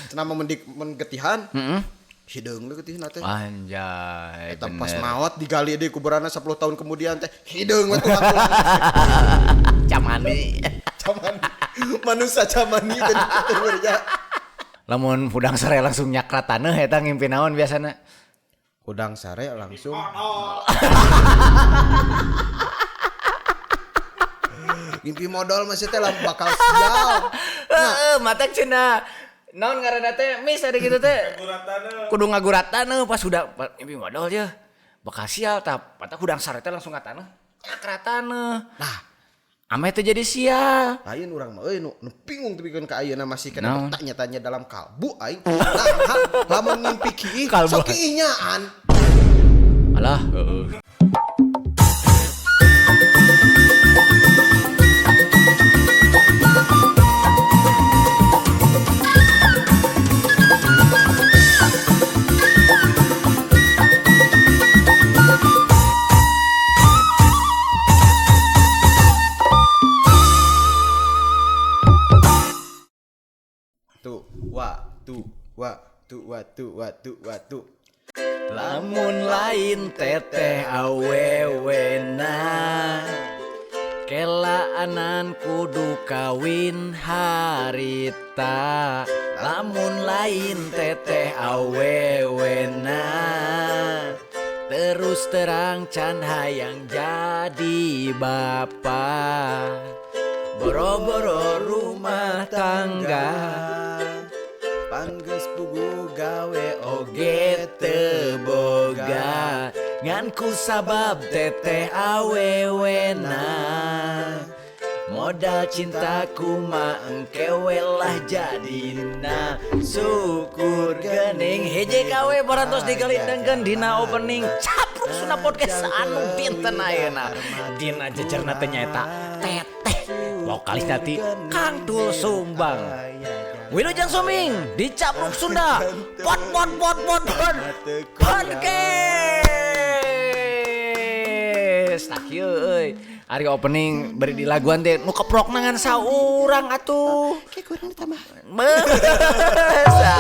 Cenah mah mun getihan. Hideung we getihna teh. Anjay, Eta pas bener. maot digali di kuburanna 10 tahun kemudian teh hideung we tulang-tulang. Camani. Camani. Manusia camani teh dikuburnya. Lamun hudang sare langsung nyakrat taneuh eta ngimpi naon biasana? Hudang sare langsung. Ngimpi modal masih teh lah bakal sial. Heeh, matak cenah. Naon ngaranna teh mis ada gitu teh. Kudu ngagurat taneuh pas udah ngimpi modal je. Bakal sial tah, patah hudang sare teh langsung ka taneuh. Nyakrat taneuh. Nah, ame teh jadi sial. Lain urang mah euy nu bingung tepikeun ka ayeuna masih kena Naon? bertanya-tanya dalam kalbu aing. Nah, lamun ngimpi kiih Kalbu. sok kiih nyaan. Alah, heeh. Tuh, wa, tu, wa, tu, wa, tu, wa, tu, wa, tu. Lamun lain teteh awewena kelaanan kudu kawin harita. Lamun lain teteh awewena terus terang can hayang jadi bapa. Boro-boro rumah tangga Panggeus pugu gawe oge teu boga ngan ku sabab teteh awewena modal cintaku mah engke we lah jadina syukur gening hiji kawe parantos digalindengkeun dina opening Capruk Sunda Podcast anu dinten ayeuna dina jejerna teh nyaeta teteh vokalis nanti Kang Tul Sumbang. Wilujeng Suming di Capruk Sunda pot pot pot pot pot podcast. Tah kieu euy. Ari opening bari di laguan teh nu keprokna ngan saurang atuh. Kayak kurang ditambahan. Masa.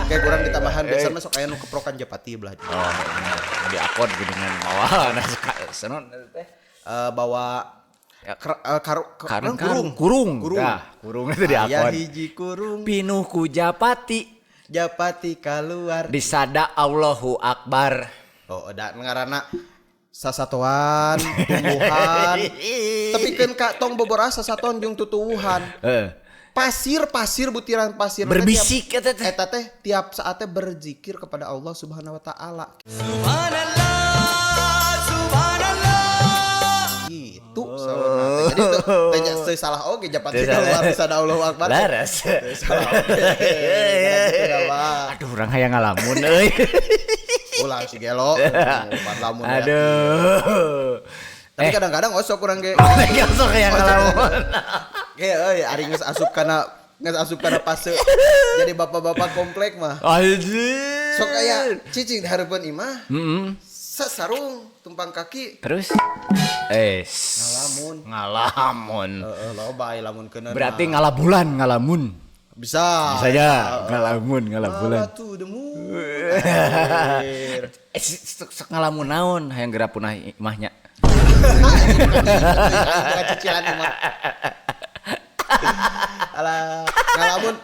Kayak kurang ditambahan biasanya sok aya nu keprokan japati belah. Oh, bener. Di akord geuningan mawa nah senon teh. Bawa Karung kurung. kurung. Kurung. Dah, kurung itu di Aya akord. hiji kurung Pinuh ku japati japati keluar. disada Allahu Akbar. Oh, da ngaranna sasatoan, tumbuhan. Tepikeun ka tong bobora sasatoan jeung tutuwuhan. Heeh. Pasir-pasir butiran pasir Berbisik eta teh. Eta teh tiap saatnya berzikir kepada Allah Subhanahu wa taala. Gitu saurna teh. Jadi teh teu salah oge japati keluar disada Allahu Akbar. Laras. Teu salah oge. Aduh, urang hayang ngalamun euy. Ulah si gelo. Pan lamun ya. Aduh. Tapi kadang-kadang osok urang ge. Osok hayang ngalamun. Ge euy ari geus asup kana fase jadi bapak-bapak komplek mah. Anjir. Sok aya cicing di hareupeun imah. Heeh. Sasarung tumpang kaki. Terus Ngalamun. Ngalamun. Heeh, loba aya lamun keuneun. Berarti ngalabulan, ngalamun. Bisa. Bisa aja ngalamun, ngalabulan. Ala tuh demu. Sok ngalamun naon hayang geura punah imahnya. Cicilan imah. Alah, ngalamun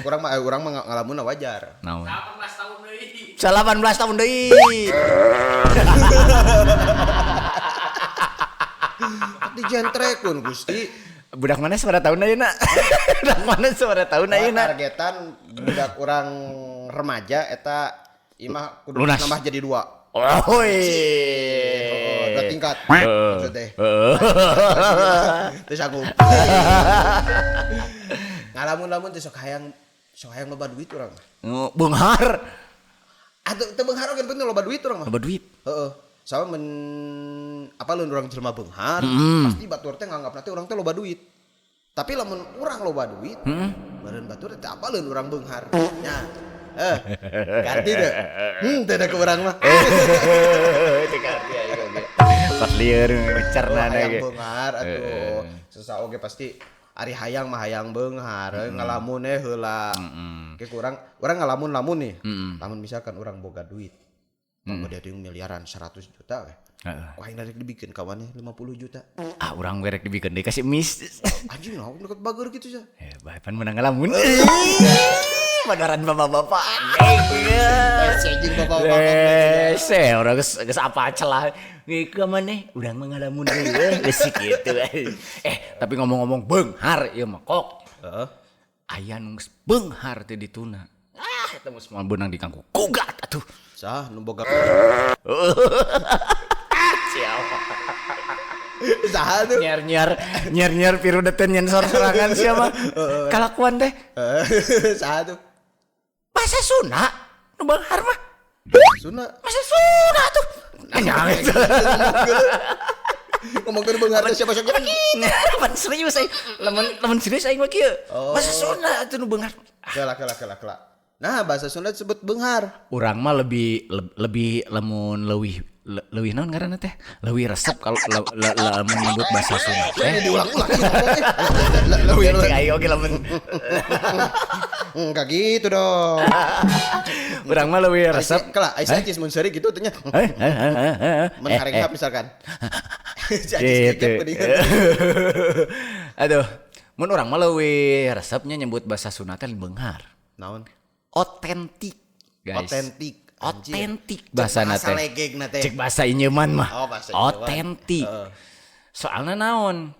kurang mah urang mah ngalamun wajar. Naon? 18 tahun deui. 18 tahun deui. Dijentrekeun Gusti. Budak mana sabaraha tahun ayeuna? Budak mana sabaraha tahun ayeuna? Targetan budak urang remaja eta imah kudu lunas. Nambah jadi 2. Oh, dua tingkat. Maksud teh. Teu sanggup. Ngalamun-lamun teh sok hayang loba duit urang mah. Beunghar. Atuh teu beunghar oge penting loba duit urang mah. Loba duit. Heeh. Sama men apa lamun urang jelema beunghar, pasti batur teh nganggapna teh urang teh loba duit. Tapi lamun urang loba duit, meureun batur teh apa lamun urang beunghar. Nya. Ganti deh. Teh da ke urang mah. Teu ganti aing oge. Pas lieur cerna Hayang ge. beunghar atuh. Susah oge pasti Ari hayang mah hayang beunghar, ngalamun heula. Ke kurang urang ngalamun-lamun nih. Lamun misalkan urang boga duit. Boga duit miliaran 100 juta we. Heeh. Wah, aing rek dibikeun ka maneh 50 juta. Ah, urang we rek dibikeun deui ka si Mis. Anjing naon deket bager kitu sia. Eh, bae pan meunang ngalamun. Beneran bapak-bapak. Anjing bapak-bapak. Rese, orang geus apa celah. Ngeukeun maneh urang mah ngalamun deui geus kitu. Eh, tapi ngomong-ngomong beunghar ieu mah kok. Heeh. Aya nu geus beunghar teh dituna. Ah, eta mah moal beunang diganggu gugat atuh. Sah nu boga Siapa? saha tuh? Nyiar-nyiar piru deten nyensor sorangan siapa? Kalakuan teh Saha tuh? bahasa Sunda nu beunghar mah. Sunda. Bahasa Sunda tuh. Nanya gitu. Ngomongkeun beunghar teh siapa siapa. Lamun serius aing, lamun serius aing mah kieu. Bahasa Sunda atuh nu beunghar. Kela kela kela kela. Nah, bahasa Sunda disebut beunghar. Urang mah lebih lebih lamun leuwih leuwih naon ngaranna teh? Leuwih resep kalau lamun nyebut bahasa Sunda Ini teh. diulang-ulang ngomongnya. Leuwih Cek aing oge lamun enggak gitu dong. urang mah leuwih resep. Kela, ai cis mun seuri gitu teh nya. Mun harenghap misalkan. Si Acis Gitu. kegep geuningan. Aduh, mun urang mah leuwih resepnya nyebut bahasa Sunda teh beunghar. Naon? Otentik, guys. Otentik. Anjir. Otentik bahasa Bahasa teh. legegna teh. Cek bahasa inyeman mah. Oh, bahasa inyeman. Otentik. Heeh. Soalnya naon?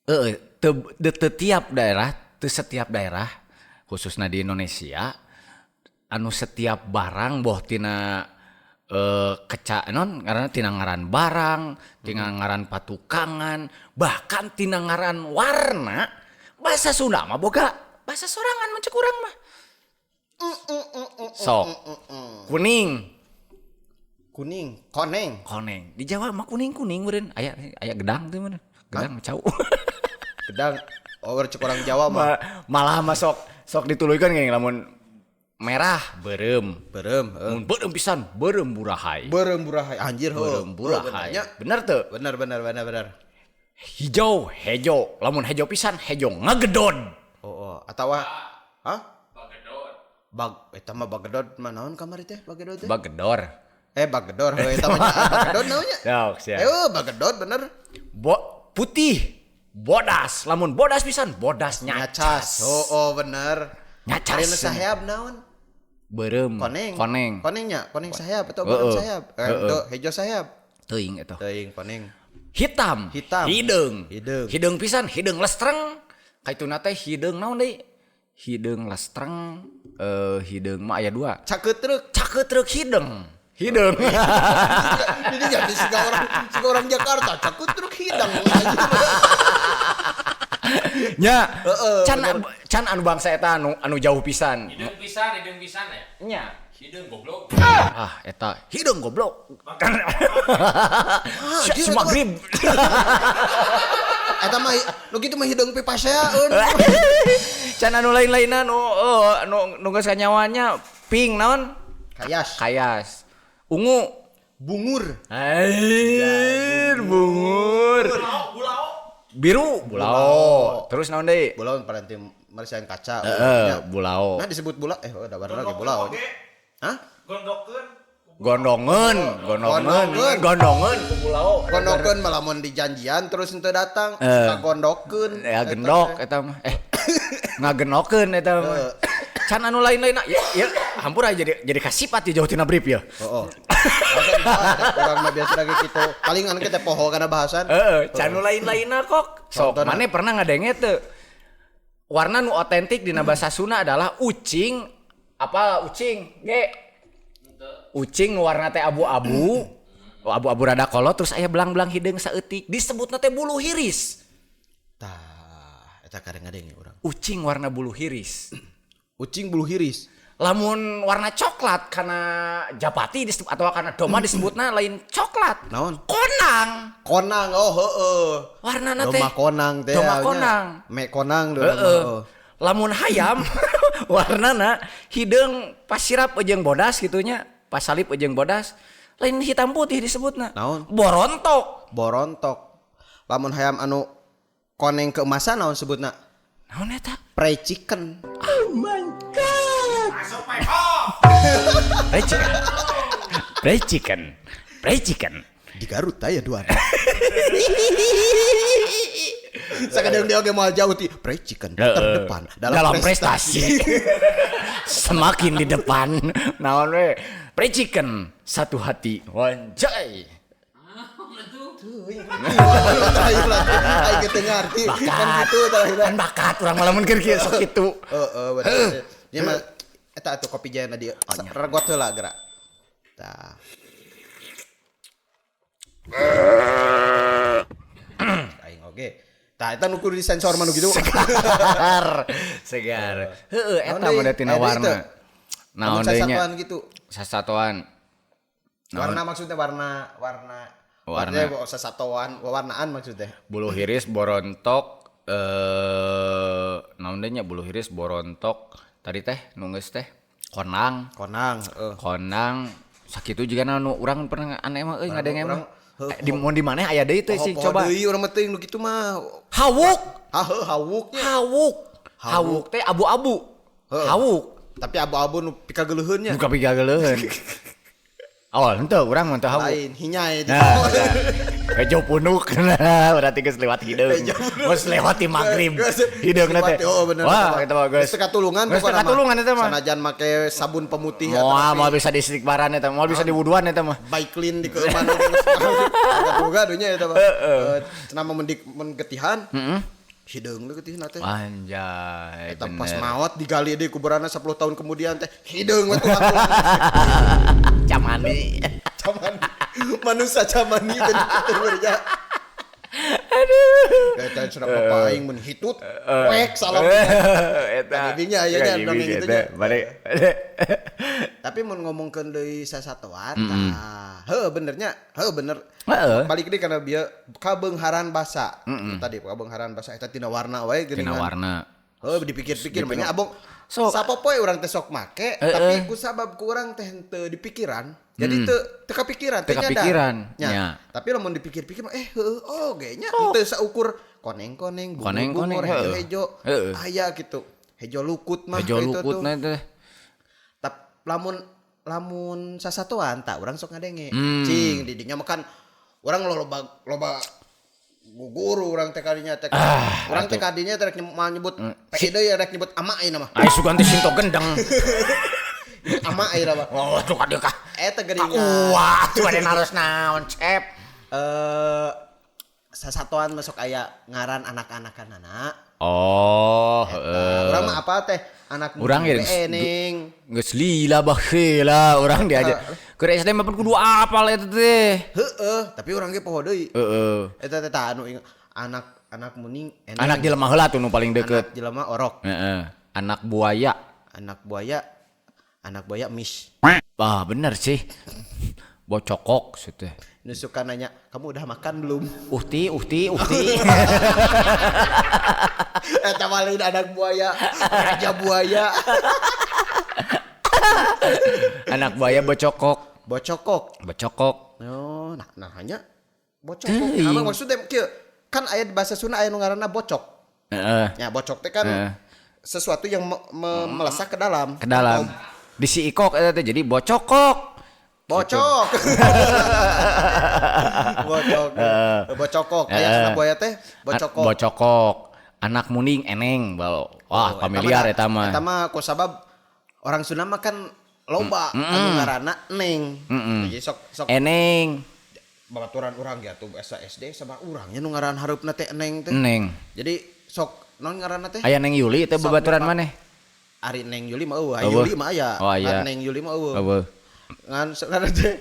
Heeh, teu tiap daerah, teu setiap daerah khususnya di Indonesia anu setiap barang boh tina keca non karena tina ngaran barang, tina ngaran patukangan, bahkan tina ngaran warna, bahasa Sunda mah boga bahasa sorangan mun cek urang mah. Sok. Kuning, Kuning, koneng. koneng. Di Jawa mah kuning-kuning meureun. Aya aya gedang tuh meureun. Gedang cau. Gedang. Oh, cek orang Jawa mah. Malah mah sok dituluykeun geuning lamun merah beureum. Beureum, heeh. Mun beureum pisan, beureum burahai. Beureum burahai anjir heuh. Beureum burahai. Bener, Bener teu? bener bener bener bener. Hijau hejo, lamun hejo pisan hejo ngagedod. Oh, oh. Atawa hah? Bagedot. Bag eta mah bagedot mah naon kamari teh bagedot teh? Bagedor. Bagedor heuh eta mah nya bagedot naon nya? Sok sia. Bagedot bener. Bo putih, bodas, lamun bodas pisan, bodas Nyacas. nyacas. Oh, oh bener. Nyacas. Ari nu saheab naon? Beureum. Koneng. Koneng. Koneng nya, koneng saheab atau beureum Heeh. saheab? Heeh. Teu hejo saheab. Teuing eta. Teuing koneng. Hitam. Hitam. Hideung. Hideung. Hideung pisan, hideung lestreng. Kaituna teh hideung naon deui? Hideung lestreng, hideung mah aya dua. Cakeutrek. Cakeutrek hideung. Hideung. Jadi jadi siga orang Jakarta cakeutrek hidang. Nya. Can anu bangsa eta anu jauh pisan. Hideung pisan ya. Nya. Hideung goblok. Ah, eta hideung goblok. Si anjir, si magrib. Eta mah nu kitu mah hideung pipaseaeun. Can anu lain-lainna nu nu geus kanyawanya pink naon? Kayas. Kayas. Ungu. Bungur. Air bungur. Biru bulao. Terus naon deui? Bulao paranti mersihan kaca. Heeh, bulao. Nah disebut bula udah bareng lagi bulao. Hah? Gondongeun, gondongeun, gondongeun ku bulao. Gondokeun mah lamun dijanjian terus henteu datang, suka gondokeun. Ya gendok eta mah. Ngagenokeun eta mah. Can anu lain-lain ya, ya hampura jadi kasipat ya jauh tina brief ya. Heeh. Orang mah biasa lagi kitu. Paling anu kita poho kana bahasan. Heeh, can nu lain-lainna kok. Sok Contohna. maneh pernah ngadenge teu? Warna nu otentik dina bahasa Sunda adalah ucing apa ucing ge ucing nu warna teh abu-abu abu-abu rada kolot terus aya belang-belang hideung saeutik disebutna teh bulu hiris. Tah, eta kadang ngadenge urang. Ucing warna bulu hiris. Ucing bulu hiris. Lamun warna coklat karena japati disebut atau karena doma disebutna lain coklat. Naon? Konang. Konang, oh heeh. Warnana teh. Doma konang teh. Doma nya. konang. Me konang doma. Heeh. Lamun hayam warnana hideung pasirap jeung bodas gitunya, pasalip jeung bodas, lain hitam putih disebutna. Naon? Borontok. Borontok. Lamun hayam anu Koneng keemasan naon sebutna? Naon eta? Fried chicken. Fried chicken. Fried chicken. Fried chicken. Di Garut aya dua. Sakadeng dia oge moal jauh ti fried chicken terdepan dalam prestasi. Semakin di depan naon we? Fried chicken satu hati. Wanjay. Terakhir lah, aing teu ngarti. Kan Bakat. gitu terakhir. Kan bakat urang mah lamun keur kieu sok kitu. Heeh, bener. Nya mah eta atuh kopi jayana dieu. Regot heula geura. Tah. Aing oge. Tah eta nu kudu disensor mah nu kitu. Segar. Segar. Heeh, eta Naon mah deui? tina Aya deui warna. teu? Naon Lamun deui nya? sasatoan gitu. Sasatoan. Warna maksudnya warna warna Warna. warna sasatoan, warnaan maksudnya. Bulu hiris borontok naon deui nya bulu hiris borontok tadi teh nu geus teh konang. Konang, heeh. Konang sakitu juga nu urang pernah aneh mah euy ngadenge mah. Urang, heuh, Di mun di maneh aya deui teh sih Poho coba. deui urang mah teuing nu kitu mah. Hawuk, Hah, heuh, hawuknya. hawuk. Hawuk teh abu-abu. Heuh. Hawuk. Tapi abu-abu nu pikageuleuheun nya. Buka pigageleuheun. Awal henteu urang mah teu hawuk. Lain hinyai. Nah, hejo punuk nah, berarti geus lewat hideung. Geus lewat di magrib. Hideungna teh. Oh bener. Wah, eta mah geus. Geus teu katulungan Geus teu pokona mah. katulungan eta mah. Sanajan make sabun pemutih Moal atau moal bisa diistikbaran eta, moal bisa diwuduan eta mah. By clean di keuman boga dunya eta mah. Cenah mah mendik mun getihan. Hideung we getihna teh. Anjay, Eta pas bener. maot digali deui kuburanna 10 tahun kemudian teh hideung we tuh. Camani. Caman manusia camani teh kitu ya. Aduh. Eta cenah bapak aing mun hitut wek salam. Eta. Tadinya aya nya dongeng kitu nya. Balik. Tapi mun ngomongkeun deui sasatoan tah heuh benernya, heuh bener. Heeh. Balik deui kana bieu kabeungharan basa. Tadi kabeungharan basa eta tina warna wae Tina geuningan. warna. Heuh dipikir-pikir mah nya abong Sok. sapopoe urang teh sok make tapi ku sabab ku urang teh henteu dipikiran. Jadi teu teu kapikiran, Teu teu nyadar. kapikiran, Nya. nya. Tapi lamun dipikir-pikir mah heuh oge nya henteu saukur koneng-koneng, Koneng-koneng, bungur-bungur, heuh. hejo-hejo. Heuh. Aya gitu. Hejo lukut mah Hejo itu lukut tuh. na teh. Tap lamun lamun sasatoan tak urang sok ngadenge. Cing di dinya mah kan urang loba loba guru urang teh kadinya teh. Urang teh kadinya teh rek moal nyebut PI deui rek nyebut ama ayeuna mah. Ai sugan teh sinto gendeng. Ama ayeuna mah. Oh, tuh ka dieu kah. Eta geuningan. Wah, tuh ada naros naon, cep. Eh sasatoan masuk aya ngaran anak-anakan anak. Oh, heeh. Urang mah apa teh anak Urang ya, ning. Geus lila baheula urang diajar. Keur SD mah pun kudu apal eta teh. Heeh, tapi urang ge poho deui. Heeh. Eta teh tah anu inget anak anak muning eneng. Anak jelema heula tuh nu paling deket. Anak jelema orok. Heeh. Anak buaya. Anak buaya anak buaya miss. Ah, bener sih. Bocokok sih teh. Nu suka nanya, "Kamu udah makan belum?" Uhti, uhti, uhti. Eta mah lain anak buaya, raja buaya. Anak buaya bocokok. Bocokok. Bocokok. Oh, nah, nah hanya bocokok. Nah, maksudnya kieu, kan aya di bahasa Sunda aya nu ngaranna bocok. Heeh. Ya, bocok teh kan Heeh. sesuatu yang melesak ke dalam. Ke dalam. Di si ikok eta teh jadi bocokok. Bocok. Bocok. Bocokok. Aya anak buaya teh bocokok. Bocokok. Anak muning eneng balo. Wah, familiar eta mah. Eta mah ku sabab orang Sunda mah kan loba anu ngaranna neng. Jadi sok sok Eneng. babaturan urang ge atuh asa SD sama urang nya nu ngaran hareupna teh neng teh. Neng. Jadi sok naon ngaranna teh? Aya Neng Yuli teh Sok babaturan dipak- maneh. Ari Neng Yuli mah eueuh, Ari Eueuh. Yuli mah aya. Oh, aya. Ngan Neng Yuli mah eueuh. Eueuh. Ngan sok ngaranna teh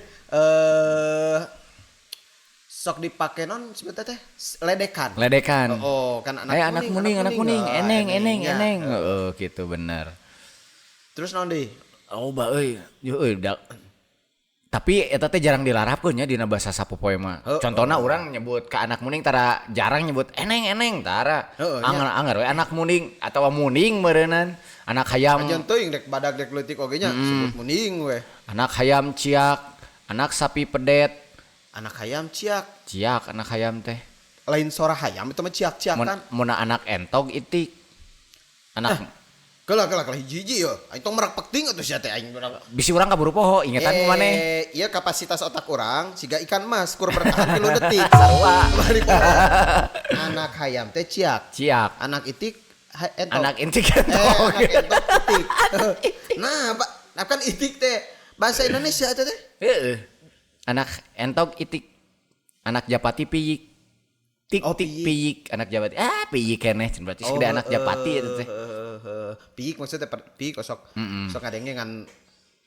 sok dipake non sebetulnya teh ledekan. Ledekan. Oh, kan anak Aya anak muning, anak muning, Ah, eneng, eneng, nya. eneng. Heeh, gitu bener. Terus naon deui? Oh, ba euy. Yo euy da. Tapi eta teh jarang dilarapkeun nya dina bahasa sapopoe mah. Heeh. Contohna urang nyebut ke anak muning tara jarang nyebut eneng eneng tara. Heeh, nya. Anger-anger we anak muning atawa muning meureunnan. Anak hayam, Ajan teuing rek badag rek leutik oge nya sebut muning we. anak hayam ciak, anak sapi pedet. Anak hayam ciak. Ciak anak hayam teh. Lain suara hayam itu mah ciak-ciakan. Mun anak entog itik. Anak Kela kela kela hiji-hiji yo. Aing tong merak pekting atuh sia teh aing urang. bisi urang kaburu poho ingetan ku maneh. Iya kapasitas otak orang siga ikan mas kur bertahan 3 detik. Sarua. Balik poho. Anak hayam teh ciak. Ciak. Anak itik entok. Anak intik entog. Anak entok itik. Nah, Pak, nah kan itik teh bahasa Indonesia teh teh. Heeh. Anak entog itik. Anak japati piyik. Tik Oh, tik piyik. piyik anak japati. Ah, piyik keneh cenah berarti segede anak japati eta teh. Piyik maksudnya piyik sok sok ngadenge ngan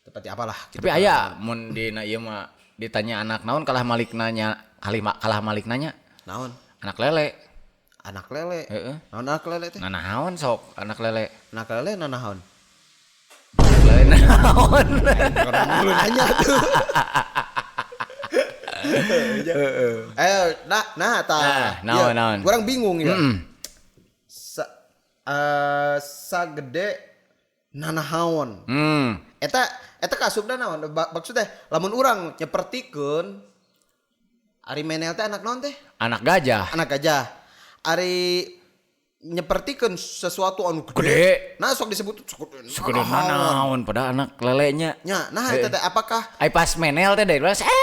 seperti apalah gitu. Tapi aya mun dina ieu mah ditanya anak naon kalah malik nanya kalah malik nanya Naon? anak lele. Anak lele. Heeh. Naon anak lele teh? Nah naon sok anak lele. Anak lele nanaon? Anak lele naon. Orang dulu nanya tuh. Nah, nah, ta. Nah, naon, Iya, naon. Kurang bingung ya. Mm. Sagede nanahaon. Hmm. Eta eta kaasupna naon? Maksudnya lamun urang nyepertikeun ari menel teh anak naon teh? Anak gajah. Anak gajah. Ari nyepertikeun sesuatu anu gede. Gede. Nah, sok disebut Segede nanaon pada anak lelenya. Nya, nah eta teh apakah Ai pas menel teh dari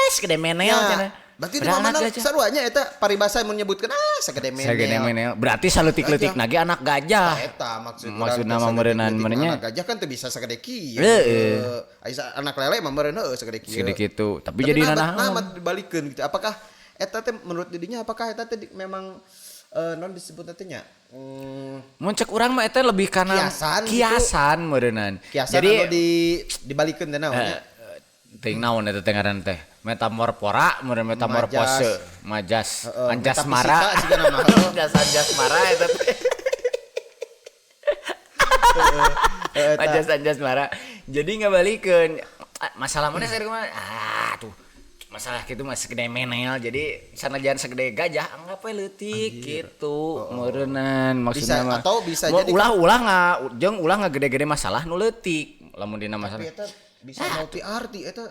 segede menel Ya, cenah. berarti di Padahal mana anak gajah. saruanya eta paribasa mun nyebutkeun ah segede menel. Segede menel. Berarti salutik-leutik nage anak gajah. Eta maksud Maksudna urang teh mah meureunnan saeutik-leutik meureunnya. anak gajah kan teu bisa segede kieu. Heeh. Ai anak lele mah meureun heueuh segede kieu. Segede kitu. Tapi jadi nah, nanaon. nah dibalikeun gitu. Apakah eta teh menurut didinya apakah eta teh memang non disebut teh nya? Mun cek urang mah eta lebih kana Kiasan gitu. kiasan meureunnan. Kiasan Jadi anu di dibalikeun teh naon nya? Ting naon eta teh ngaran teh? Metamorfora, meureun metamorfose, majas, Heeh, anjas metafisika mara. sigana mah, heuh. Anjas anjas mara eta teh. Heeh, eta. Anjas anjas mara. Jadi ngabalikeun masalah mana saya kumaha? Ah tuh. Masalah gitu mah segede menel. Jadi sanajan segede gajah anggap we leutik gitu. Meureunnan maksudna Bisa, mah. atau bisa Mau jadi- ulah-ulah nga jeung ulah ngagede-gede masalah nu leutik. Lamun dina masalah. Tapi eta bisa multi arti eta.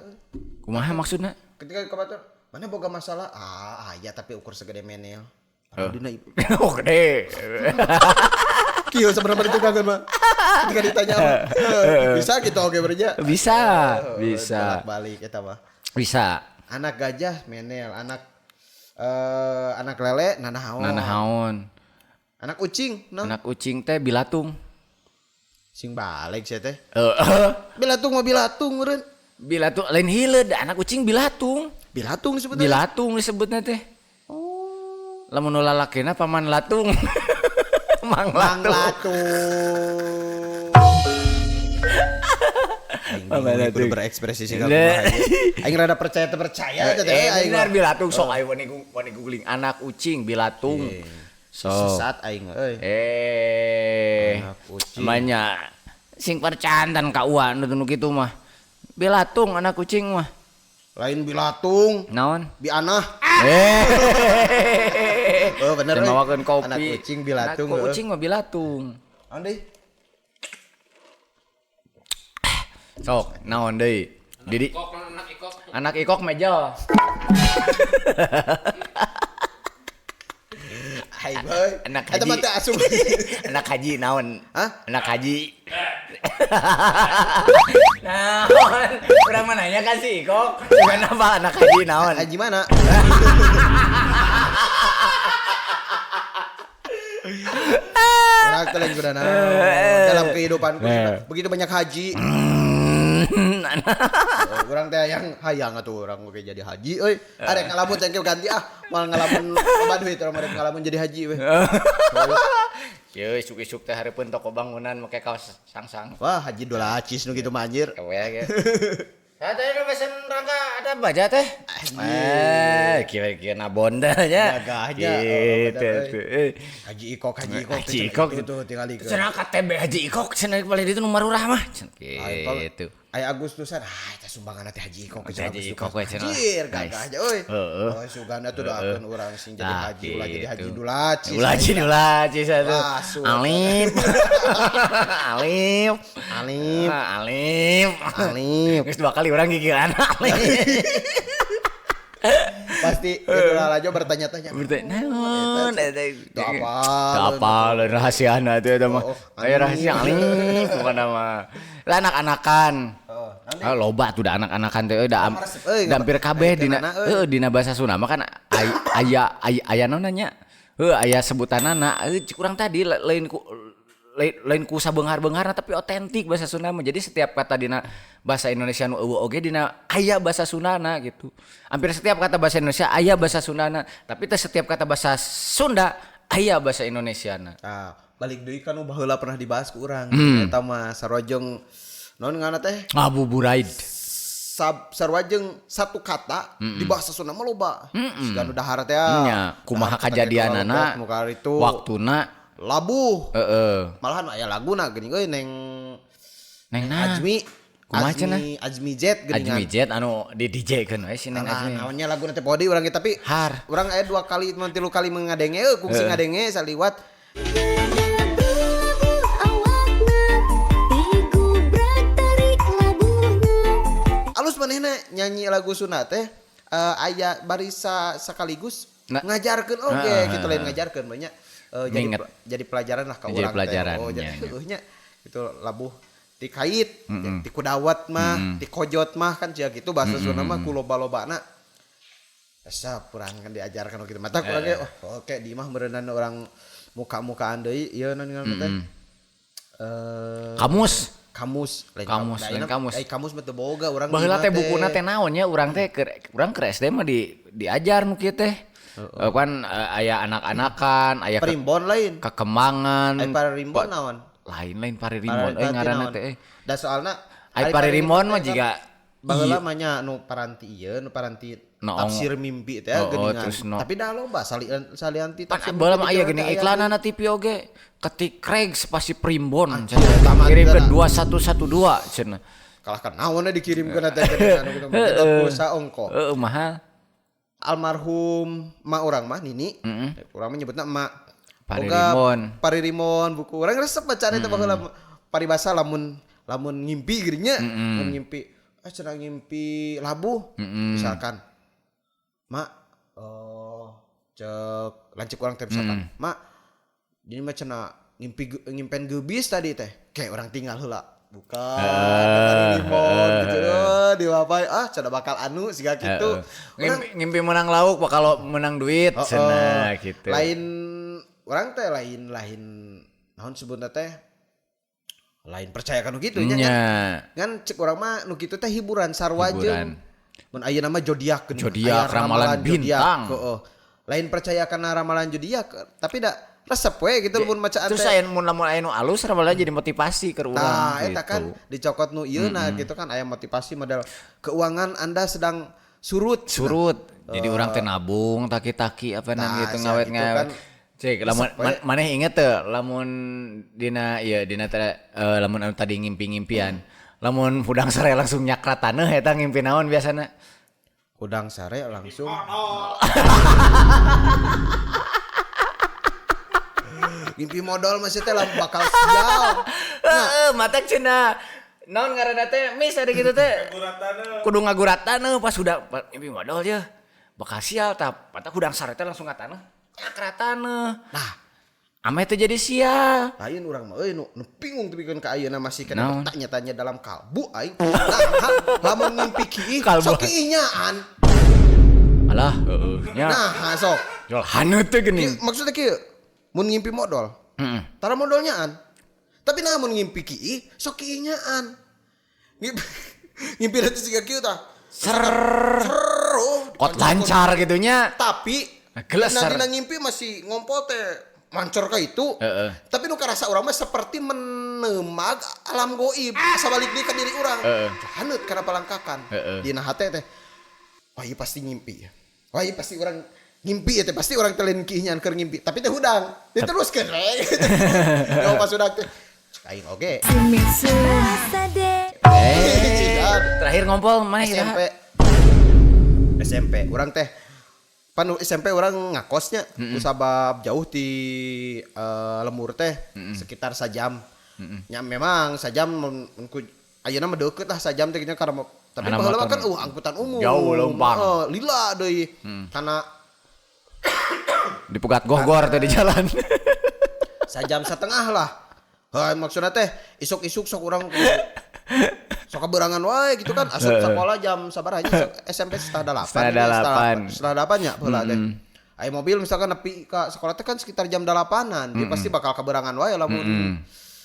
Kumaha maksudna? Ketika kabatur mana boga masalah ah aya tapi ukur segede menel. Padahal dina ieu. Oh gede. Kieu sebenarnya itu kangen mah. Ketika ditanya mah, bisa gitu oke berja. Bisa, bisa. Balik eta mah. Bisa. Anak gajah menel, anak anak lele nanahaon. Nanahaon. Anak ucing, nah. Anak ucing teh bilatung. Sing balik sia teh. Heeh. Bilatung mah bilatung meureun. Bilatung lain hileud, anak ucing bilatung. Bilatung disebutnya. Bilatung disebutna teh. Oh. Lamun nu lalakina paman latung. Mang Mang latung. Latung. Aing Paman bingung kudu Latung. berekspresi sih Nah. Aing rada percaya teu percaya teh aing. Bener bilatung sok ayo wani wani googling anak ucing bilatung. Sok. Sesat aing euy. Anak ucing. Banyak sing percantan ka uan nu kitu mah. Bilatung anak kucing mah. Lain bilatung, Naon? bianah. Eh. Oh bener euy. Mawakeun kopi. Anak kucing bilatung. Anak kucing mah bilatung. Naon deui? Sok, naon deui? Didi Ikok, anak ikok. anak ikok mejel. Aing euy. Anak Eta haji. mah teh asup. Anak haji naon? Hah? Anak haji. Naon? Urang mah nanya kan si Ikok, bukan apa anak haji naon? Haji mana? Orang teh lain kuda naon. Dalam kehidupanku Eh. begitu banyak haji. Oh, urang teh yang hayang atuh urang oke jadi haji euy. Arek ngalamun teh engke ganti ah, moal ngalamun loba duit urang arek ngalamun jadi haji we. Yeuh, isuk-isuk teh hareupeun toko bangunan make kaos sangsang. Wah, haji dolacis nu kitu mah anjir. Kewe ge. Saya tadi nu pesen rangka ada baja teh. Kira-kira nabon dah nya. Gagahnya, oh, Gitu bener, tuh. Eh. Haji Ikok, Haji Ikok. Haji Ikok. Tuh, tuh tinggal di Cenah KTB Haji Ikok cenah paling ditu nu marurah mah. Cenah Gitu. Aya Agustusan, ah eta sumbangan teh Haji Ikok ke Haji Ikok we cenah. Anjir, gagah aja euy. Heeh. Oh, sugana tuh doakeun urang sing jadi Nah, haji ulah jadi haji gitu. dulacis. Ulah jadi dulacis atuh. Langsung. Alif. Alif. Alif. Ah, Alif. Alif. Geus dua kali orang gigiran Alif. Pasti gitu lalajo bertanya-tanya. Bertanya, naon eta? Teu apal. Teu apal rahasiana teh eta mah. Oh, Aya rahasia alif pokona mah. Lah anak-anakan. Heeh. Ah, loba tuh da anak-anakan teh euy da Resep, euy, da hampir kabeh dina Ayeuna, euy. heuh dina bahasa Sunda mah kan aya aya aya naon nya? Heuh aya sebutanana euy cik urang tadi lain ku lain ku sabeunghar-beungharna tapi otentik bahasa Sunda mah. Jadi setiap kata dina bahasa Indonesia nu euweuh oge dina aya bahasa Sundana gitu. Hampir setiap kata bahasa Indonesia aya bahasa Sundana, tapi teh setiap kata bahasa Sunda aya bahasa Indonesiana. Nah, balik deui kan nu baheula pernah dibahas ku urang. Eta mah sarojeng naon ngaranna teh? Ngabuburait. Sarua jeung satu kata di bahasa Sunda mah loba. Siga nu dahar teh. Nya, kumaha kajadianana, Nu itu waktuna, labuh. heeh. Malahan aya laguna geuning euy neng Neng na. Azmi. Kumaha cenah? Azmi Azmi Z geuningan. Azmi Jet anu di DJ keun we si Neng Nah, Azmi. naonnya laguna teh podi urang ge tapi Har. urang aya dua kali mun tilu kali mengadenge euy kungsi ngadenge saliwat. Alus manehna nyanyi lagu Sunda teh aya barisa sekaligus ngajarkeun oge gitu lain ngajarkeun banyak jadi Nginget. jadi pelajaran lah ka Jadi urang teh. pelajaran, Oh, jadi nya, nya. heueuh nya gitu labuh ti kait, ti kudawat mah, ti kojot mah kan sia gitu bahasa Sunda mah ku loba-lobana. Asa kurang kan diajarkan gitu. Mata kurang ge oh, oke di mah meureunana urang muka-mukaan deui ieu naon ngaranna teh. Kamus. Kamus lain Kamus, lain kamus. Ai kamus mah teu boga urang Baheula di teh imah bukuna teh naon nya urang teh keur urang keur SD mah diajar nu kieu teh. Kan aya anak-anakan, aya Primbon lain. kekembangan. Ai parimbon naon? Lain-lain paririmbon euy ngaranna teh euy. Da soalna Ai paririmon mah jiga baheula mah nya nu paranti ieu nu paranti tafsir mimpi teh Oh, geuningan. terus no. Tapi dah loba salian ti Pan tafsir baheula mimpi mah aya teh geuning aya iklanana TV oge. Ketik Craig's pasti primbon eta mah cenah. Kirim ke teu 2112 cenah. Kalah kan naonnya dikirimkeun teh geuningan gitu mah kita pulsa ongko. Heeh mahal. Almarhum ma urang mah Nini. Urang mah nyebutna emak. Paririmon. Boga Paririmon buku. Urang resep bacaan eta baheula paribasa lamun lamun ngimpi geuning nya, mun ngimpi cenah ngimpi labuh misalkan. Mak oh cek lanceuk urang teh misalkan. Mak jadi mah cenah ngimpi ngimpen geubis tadi teh. Kayak orang tinggal heula. Buka Paririmon gitu. Oh, diwapai ah cenah bakal anu siga kitu. Urang Ngimpi, ngimpi menang lauk bakal menang duit Oh, cenah gitu. Lain orang teh lain lain naon sebutna teh lain percaya kan gitu nya kan. Nya. Ngan cek urang mah nu kitu teh hiburan sarua Hiburan. jeung mun ayeuna mah zodiak geuning. Zodiak, Aya ramalan zodiak, bintang. Heeh. Lain percaya kana ramalan zodiak tapi da resep we gitu mun macaan Terus teh. aya mun lamun aya nu alus ramalan jadi motivasi ke urang Tah, eta gitu. kan dicokot nu ieu nah gitu kan aya motivasi model keuangan Anda sedang surut. Surut. Jadi urang teh nabung taki-taki apa nang Nah, gitu sia ngawet-ngawet. gitu kan. Cek lamun maneh inget teu lamun dina ieu dina teh lamun anu tadi ngimpi-ngimpian. Lamun hudang sare langsung nyakrat taneuh eta ngimpi naon biasana? Hudang sare langsung. Ngimpi modal masih teh lah bakal sial. Heeh, mata cenah. Naon ngaranna teh mis ada gitu teh. Kudu ngagurat taneuh pas udah ngimpi modal ye. Bakal sial tah, patah hudang sare teh langsung ka taneuh. Nyakrat taneuh. Nah, Ame teh jadi sial. lain urang mah euy nu bingung tepikeun ka ayeuna masih kena Naon? bertanya-tanya dalam kalbu aing. Nah, lamun ngimpi kiih Kalbu. sok kiihnyaan. Alah, heeh nya. Nah, sok. Jual haneut teh geuning. Maksudnya kieu, mun ngimpi modal. Heeh. Tara modalnyaan. Tapi nah mun ngimpi kiih sok kiihnyaan. Ngimpi ngimpi teh siga kieu tah. Ser Ser, oh, kot lancar gitu nya. Tapi Nah, geleser. dina ngimpi masih ngompol teh mancor ka itu. Heeh. Tapi nu karasa urang mah seperti menemag alam goib. Asa balik deui ka diri urang. Haneut kana palangkakan. Heeh. Dina hate teh. Wah, ieu pasti ngimpi. Wah, ieu pasti urang ngimpi ya teh pasti urang teh lain kiihnyaan keur ngimpi. Tapi teh hudang. Diteruskeun we. Yo pas hudang teh. Cek aing oge. Eh, terakhir ngompol maneh SMP. SMP urang teh pan SMP urang ngakosnya ku sabab jauh ti lembur teh sekitar sajam. Nya memang sajam mun ku Ayeuna mah deukeut lah sajam teh gitu karena tapi Karena baheula mah motor. kan angkutan umum. Jauh leumpang. Heeh, lila deui. Karena Dipegat gohgor teh di jalan. sajam setengah lah. Heuh maksudna teh isuk-isuk sok urang sok keberangan wae gitu kan asup sekolah jam sabaraha nya sok SMP 7:30. 7:30. 7:30 nya baheula teh. Aya mobil misalkan nepi ka sekolah teh kan sekitar jam 8-an, dia pasti bakal keberangan wae lamun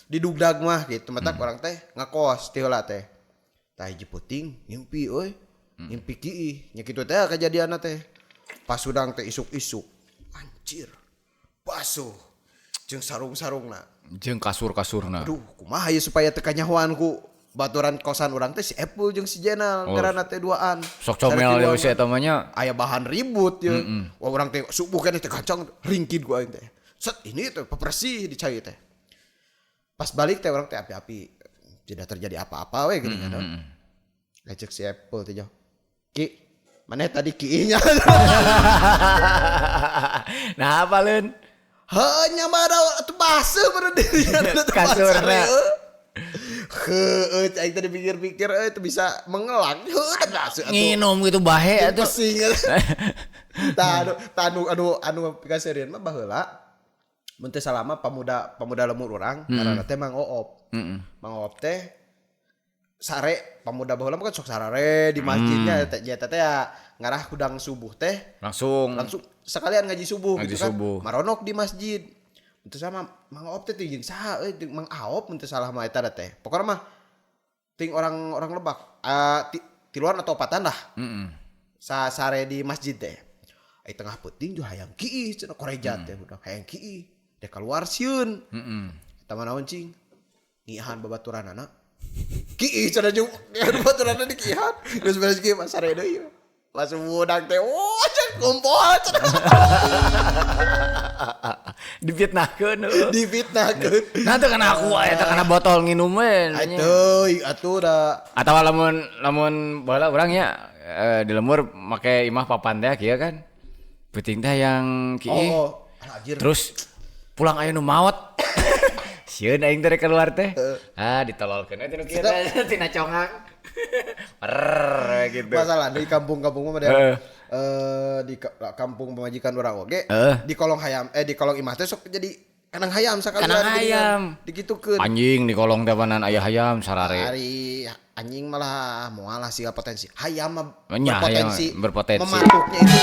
didugdag mah gitu. Matak urang teh ngekos ti heula teh. Tah hiji peuting ngimpi euy. Ngimpi kiih nya kitu teh kejadianna teh. Pas udang teh isuk-isuk anjir basuh jeung sarung-sarungna. Jeung kasur-kasurna. Aduh, kumaha ieu supaya teu kanyahoan ku baturan kosan urang teh si Epul jeung si Jenal Oh. ngaranna teh duaan. Sok comel Dari deui si eta mah nya. Aya bahan ribut ye. Wah urang teh subuh keneh teh kacang ringkid ku aing teh. Set ini teh pepersih di cai teh. Pas balik teh urang teh api-api tidak terjadi apa-apa we gini kan. Ngecek si Apple teh jauh. Ki, mana tadi ki-nya? Nah, apa leun? Hanya mana atuh baseuh pada dirinya Kasurna. Heueuh, aing tadi pikir-pikir euy teu bisa mengelak. Heueuh, da baseuh atuh. Nginum gitu bahe atuh. Pesing. Tah anu tah anu anu anu pikaseurieun mah baheula mun teu salama pemuda pemuda lemur urang ngaranna teh Mang Oop. Mang Oop teh sare pemuda baheula mah kan sok sarare di masjidnya teh nya teh ya ngarah hudang subuh teh Langsung. langsung sekalian ngaji subuh Ngaji gitu kan. subuh. Maronok di masjid. Mun teu sama Mang Oop teh jeung saha euy jeung Mang Aop mun teu salah mah eta teh. Pokona mah ting orang-orang Lebak tiluan atau opatan lah. Sa sare di masjid teh. Ai tengah peuting juga hayang kiih cenah koreja teh budak hayang kiih. Dek keluar sieun. Eta mah naon cing? Ngiahan babaturanana. Kiih cenah jeung babaturanana dikiihan. Geus beres kieu mah sare deui. Langsung budak teh, wah cek kumpul cenah. Difitnahkeun heuh. Difitnahkeun. Nah teu kana aku eta kana botol nginum we. Atuh, atuh da Atau lamun lamun baheula urang nya di lembur make imah papan teh kieu kan. Peuting teh yang kieu. Oh, anjir. Terus pulang aya nu maot. Sieun aing teh rek keluar teh. Ah ditololkeun we tinu kieu teh tina congak. Perr gitu. Masalah di kampung-kampung mah Heeh. di kampung pemajikan urang oge Heeh. di kolong hayam di kolong imah teh sok jadi kanang hayam sakalian Kanang geuningan. hayam. Digitukeun. Anjing di kolong teh panan aya hayam sarare. Ari anjing malah moal lah siga potensi. Hayam mah Nya, hayam berpotensi. berpotensi. Mematuknya itu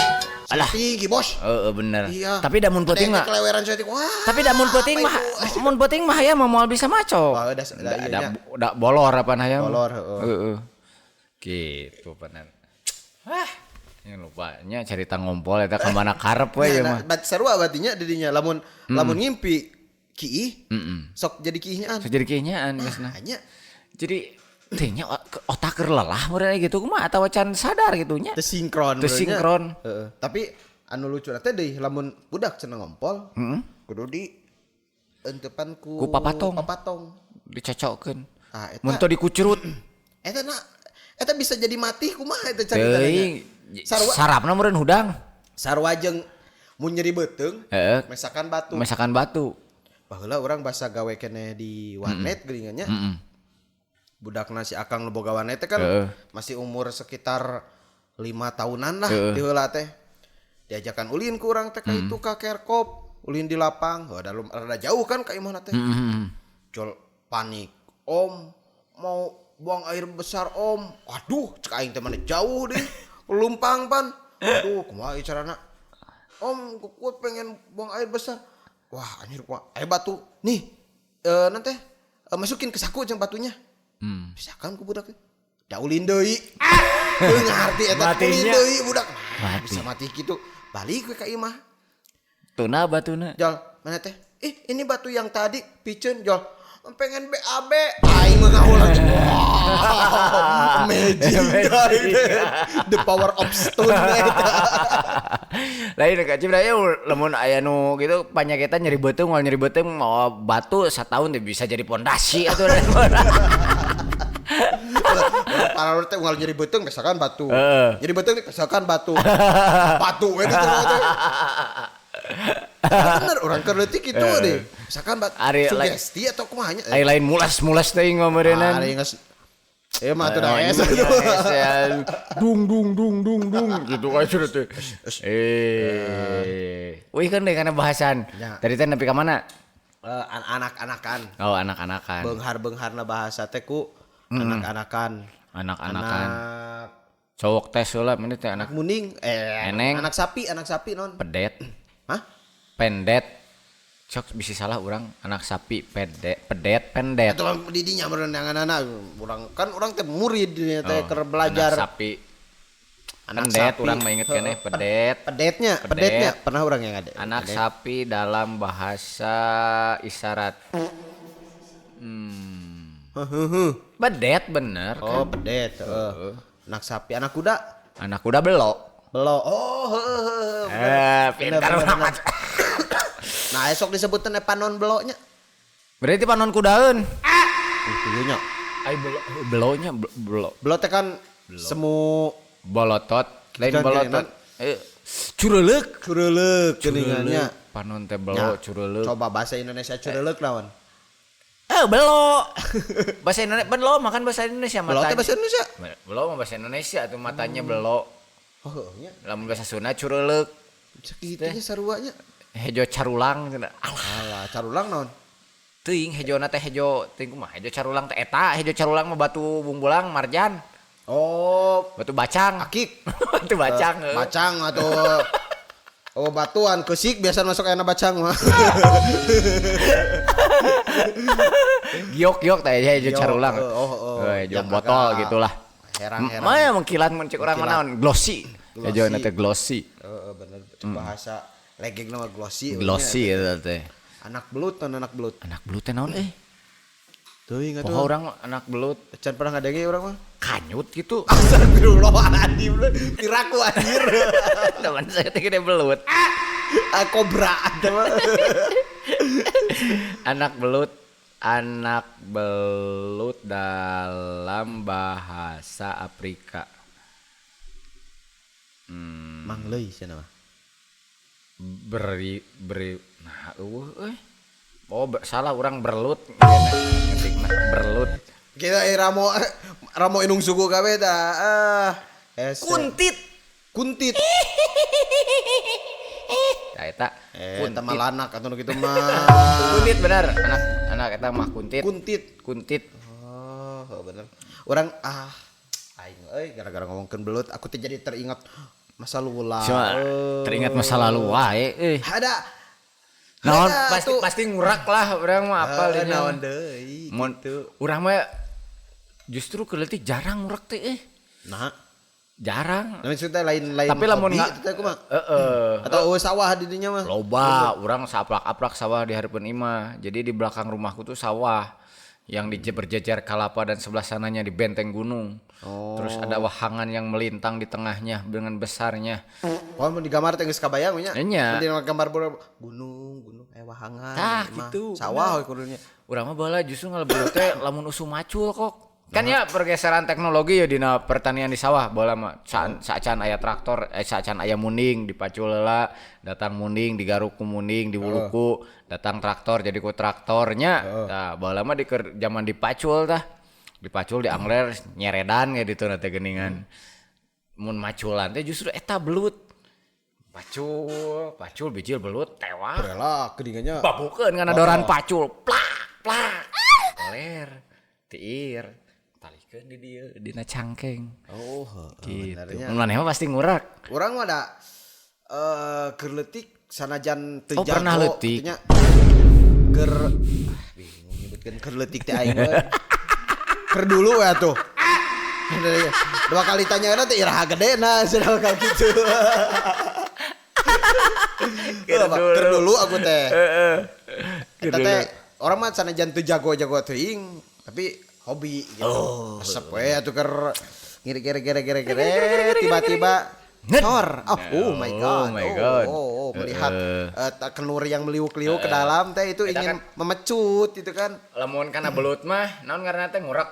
Alah. tinggi, Bos. Heeh bener. Iya. Tapi da mun peuting mah Ada yang keleweran saeutik. Wah. tapi da mun peuting apa mah itu? mun peuting mah hayam mah moal bisa maco. Wah, da- da iya Da, nya. da bolor apaan hayam. Bolor, heeh. Heeh. Gitu panan. Wah, ini lupa nya cerita ngompol eta ka mana karep we ieu Nah, mah. bat sarua batinya didinya lamun lamun ngimpi kiih sok jadi kiihnyaan. Sok jadi kieunyaan geusna. Hanya Jadi teh nya otak keur lelah meureun gitu kumaha atawa can sadar gitu nya. teu sinkron. Teu sinkron. Heeh. Tapi anu lucu teh deui lamun budak cenah ngompol kudu di entepan ku Ku papatong. papatong. Dicocokkeun. Ah, eta. Mun teu dikucurut. Eta na eta bisa jadi mati kumaha eta caritana. Teuing Sarua sarapna meureun hudang. sarua jeung mun nyeri beuteung Heeh. mesakan batu. Mesakan batu. Baheula urang basa gawe keneh di warnet geuningan nya. Budakna si Akang nu boga warnet teh kan Heeh. masih umur sekitar 5 tahunan lah Heeh. di heula teh. Diajakan ulin ku urang teh ka itu ka Kerkop, ulin di lapang. Heuh, rada jauh kan ka imahna teh. Jol panik. Om mau buang air besar om. Aduh, cek aing teh mana jauh deh. Lumpang pan. Aduh, kumaha ieu carana? Om, gue pengen buang air besar. Wah, anjir kumaha. Air batu. Nih, nanti masukin ke saku jeung batunya. Bisa kan ku budak teh. Da ulin deui. Ah, teu ngarti eta Matinya. ulin deui budak. Nah, Mati. bisa mati kitu. Balik we ka imah. Tuna batuna. Jol, mana teh? Ih, ini batu yang tadi piceun, Jol. Pengen BAB. Aing mah ngahulang. Wow, amazing. The power of stone eta. Lain ka cip aya lamun aya nu gitu panyakitan nyeri beuteung moal nyeri beuteung mawa batu sataun teh bisa jadi pondasi atuh. Para teh unggal nyeri beuteung misalkan batu. Heeh. Nyeri beuteung misalkan batu. Batu we teh. Bener orang keur leutik kitu deh. Misalkan batu Ari, sugesti atau kumaha nya. Ai lain mulas-mulas teuing mah meureunnan. Ari geus Mah atuh da es. Dung dung dung dung dung gitu aja teh. Wih kan deh karena bahasan. Ya. Tadi teh nepi ka mana? Anak-anakan. Oh, anak-anakan. Beunghar-beungharna bahasa teh ku anak-anakan. Anak-anakan. Anak Cowok tes heula mana teh anak munding Eneng. anak sapi non. Pedet. Hah? Pendet. Cok bisa salah orang anak sapi pedet pedet pendet. Atau didinya meureun anak urang kan urang teh murid dinya teh keur belajar. Anak sapi. Anak pendet sapi. Urang mah inget keneh pedet. Pedetnya, Pedet. pedetnya pernah urang yang ada. Anak Pedet. sapi dalam bahasa isyarat. Pedet bener Oh, kan? pedet, heeh. Anak sapi, anak kuda. Anak kuda belo. Belo. Oh, heeh, heeh. Pintar banget. Nah, esok disebutkan panon belonya. Berarti panon kudaeun. Itu nya. Ai belo belonya belo. Belo teh kan semu Bolotot, lain Kan bolotot. Cureulek. Cureulek geuningannya. Panon teh belo cureulek. Coba bahasa Indonesia cureulek lawan. Belo. Bahasa Indonesia belo makan bahasa Indonesia Belo matanya. teh bahasa Indonesia. Belo mah bahasa Indonesia tuh matanya belo. Oh, heueuh nya. Lamun bahasa Sunda cureulek. Sakitu nya sarua nya. Hejo carulang cenah. Alah, Alah, carulang naon? teuing hejona teh hejo teuing kumaha hejo carulang teh eta hejo carulang mah batu bungbulang marjan. Oh, Batu bacang. akik. Batu bacang. Heuh. Bacang atau oh batuan kesik biasa masuk enak bacang mah. Giok-giok teh hejo Giok, carulang. oh. Hejo Yang botol agak gitulah. herang-herang. Mah mengkilat mun cek urang mah Mengkilat. naon glossy. Glossy. Hejo teh glossy. Heeh, bener bahasa legeng nama glossy. Glossy eta teh. Anak belut non anak belut. Anak belut teh naon euy? Teuing atuh. Poho urang anak belut Can pernah ngadenge urang mah. kanyut gitu. Astagfirullahaladzim. Tiraku anjir. Teman saya teh gede belut. Ah, kobra eta mah. Anak belut, anak belut dalam bahasa Afrika. Mangleuy cenah mah. Beri beri nah eueuh euy. Oh, salah orang berlut. Ngetikna berlut. Kita ramo ramo inung suku kabeh tah. Ah, hese. Kuntit. Kuntit. Nah, eta Eta mah lanak atuh nu kitu mah. Kuntit bener. Anak anak eta mah kuntit. Kuntit. Kuntit. Oh, bener. Orang aing euy gara-gara ngomongkeun belut aku teh jadi teringat masa lalu. Cuma teringat masa lalu wae euy. Ada. Naon Ada pasti tuh. pasti ngurak lah urang mah apal Heeh, dinya. naon deui Mun gitu. urang mah justru keur leutik jarang ngurak teh eh. Nah, Jarang. nah maksudnya lain-lain Tapi lamun hobi nggak itu teh kumaha? Heeh. Atau eueuh sawah di dinya mah. Loba, urang saaprak-aprak sawah di hareupeun imah. Jadi di belakang rumahku tuh sawah yang di berjejer kalapa dan sebelah sananya di benteng gunung. Oh. Terus ada wahangan yang melintang di tengahnya dengan besarnya. Oh, mun di gambar teh geus kabayang nya. Nya. Mun di gambar gunung, gunung wahangan. Tah, imah. gitu, Sawah we kudunya. Urang mah baheula justru ngalebelut teh lamun usum macul kok. Kan ya pergeseran teknologi ya dina pertanian di sawah baheula mah saacan aya traktor, saacan aya munding dipacul heula, datang munding digaruk ku munding diwuluku, datang traktor jadi ku traktornya. Tah baheula mah di keur zaman dipacul tah. Dipacul diangler nyeredan kayak ditu teh geuningan. Mun maculan teh justru eta belut. Pacul, pacul bijil belut tewak. Rela geuningannya. Babukeun kana doran pacul plak plak koler tiir talikeun di dieu dina cangkeng Oh, heeh, gitu bener nya. mun maneh mah pasti ngurak Urang mah da keur leutik sanajan teu Oh, pernah jago, leutik. kitu nya. Keur bingung nyebutkeun keur leutik teh aing we. Keur dulu we atuh. Dua kali tanya teh iraha gedena cenah bakal kitu. Keur dulu. Keur dulu aku teh. Heeh. Eta teh orang mah sanajan teu jago-jago teuing tapi hobi gitu. Oh. Resep we atuh keur ngiri-gere-gere-gere tiba-tiba cor. Oh, oh my god. Oh my God. Oh, melihat Heeh. kenur yang meliuk-liuk ke dalam teh itu Eta ingin memecut gitu kan. Lamun kana belut mah naon ngaranna teh ngurak